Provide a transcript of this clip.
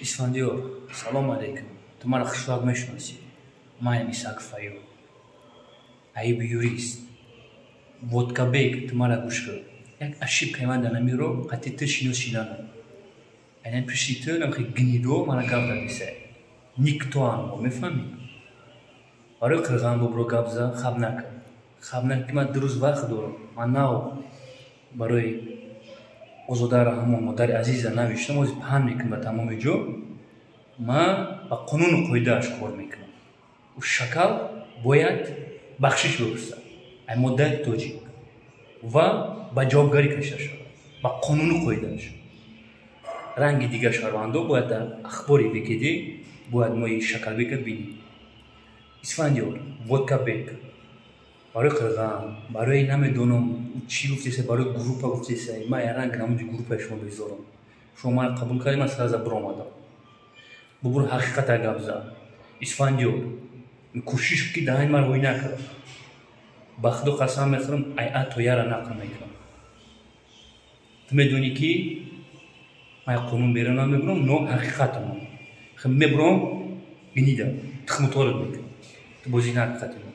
Исфандиёр, салом алейкум. Ту маро хушвақт мешиносӣ. Маям Исак Фаюр, аиби юрист. Водкабек, ту мара гӯш кун. Як ошибкаи ман дар намиро қатъи ту шинос шиданам. Айнан пиши ту намхи гнидо мара гап задисай. Никто анмо, мефаҳмӣ? Барои қирған бобро гап за, хаб накун. Хаб накун, ки ман 2 рӯз вақт дорам. Ман нав барои Озода Раҳмон, модари азиза, навиштам, ози паҳн мекунам ба тамоми ҷо. Ман ба қонуну қоидааш кор мекунам. Ӯ шакал бояд бахшиш бипурсад ай модари тоҷик ва ба ҷавобгарӣ кашида шавад ба қонуну қоидааш. Ранги дигар шаҳрвандо бояд дар ахбори ВКД бояд мои Шакалбека бинем. Исфандиёр, Водкабек, барои қирған, барои намедонам чӣ гуфтеса, барои группа гуфтеса, ман ранг намуди группаи шумо безорам. Шумо ман қабул кардем, ман сразу биромадам. Бубур, ҳақиқата гап зад. Исфандиёр, кӯшиш ки даҳани маро ҳоӣ накард. Ба Худо қасам мехӯрам, ай а то яра нақл мекунам. Ту медонӣ, ки ман қонун берун намебурам, но ҳақиқатам мебурам. Гнида, тухмуторат мекунам. Ту бозӣ накақати.